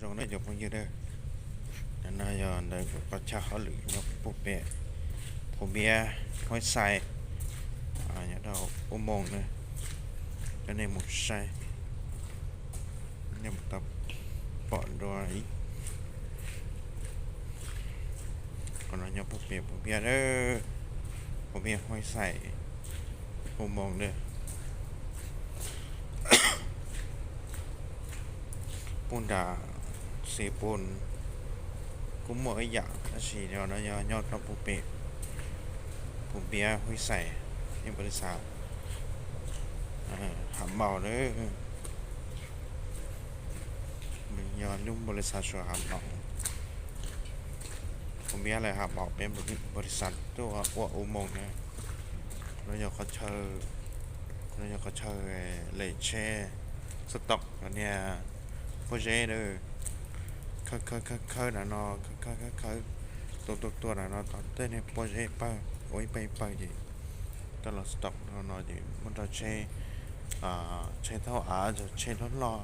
Zoo na cov phooj ywg na, no yog ntawm kuv qhov chaw hauj lwm nyob puag pem Phu Npiab Huaib Xais, nyob rau Ub Moos na, coj nej mus saib, nej mus tau pom dua ib, qhov no nyob puag pem Phu Npiab na, Phu Npiab Huaib Xais, Ub Moos na. Puag nram Xis Pus kuj muaj ib yam tab sis no yog nyob rau puag pem Phu Npiab Huaib Xais, ib npaus li xav Hav Maus na. Yog lub npaus li xav Suav Hav Maus, Phu Npiab lawv Hav Maus, peb npaus li xav tuaj ua Ub Moos na. Qhov no yog qhov chaw, qhov no yog qhov chaw lem tsheb stock cov niag pob zeb na. Khawb khawb khawb khawb na no, khawb khawb khawb khawb, tua tua tua na no tau tej niag pob zeb pawg ua ib pawg ib pawg ces coj los stock no no ces muab rau tsheb, tsheb thauj av, tsheb loj loj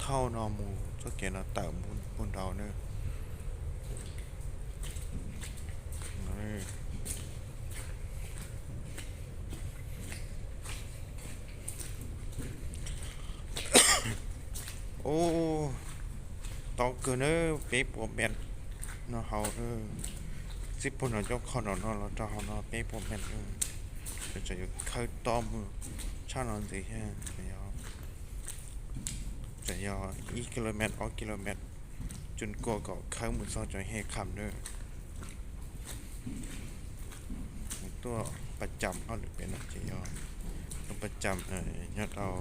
thauj no mus txoj kev no tawm mus puag nraud na. Ub, tob kawg na, peb puas mev no hauv, txij puag nram cov qhov no no los rau hauv no peb puas mev. Tseem yuav khawb tob mus tshaj no ntxiv thiab, tseem yog ib kilomet ob kilomet, tsuas kua kom khawb mus txog cov he kham na. Mus tuaj pas cam hauj lwm pem no ces yog tuaj pas cam nyob rau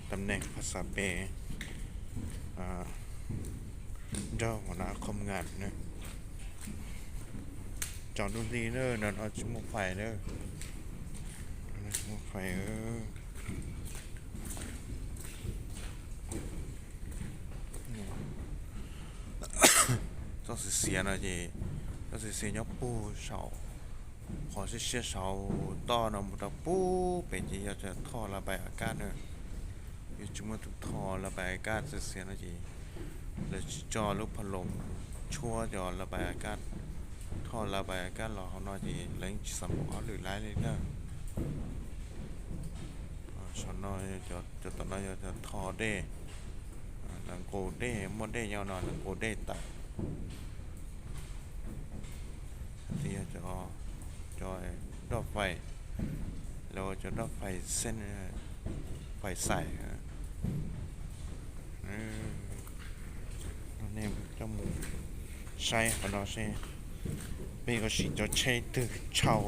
tam neeg phas xav pem nrog ua na khom ngas na. Tsaus ntuj nti na, no no tsis muaj fais na, tsis muaj fais. Txoj xiv xiav no ces, txoj xiv xiav nyob puag saum, qhov siab siab saum toj no mus rau puag pem ces yog cov thoj la pais a kaj na. Yog tsis muaj tus thoj la pais a kaj txoj xiav no ces lawv tsis tso lub pha loos tshuab cov la pais a kaj, thoj la pais a kaj los hauv no ces lawv yeej tsis xav mus hauj lwm laib li na. Saum no, cov tom no yog cov thoj dej, lawv nqus dej, muaj dej nyob no lawv nqus dej tawm. Cov, cov roj fais, lawv ua cov roj fais xeeb, fais xais. Nej coj mus saib qhov no seb peb yuav siv cov tsheb twg tshau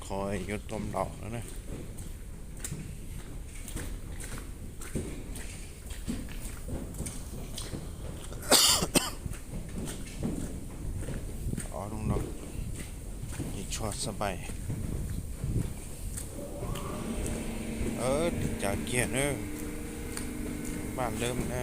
qhov yuav tua nplaum no na. Ov, no ces tshuav xab pais, tig cav kiag na, npaj lawm na.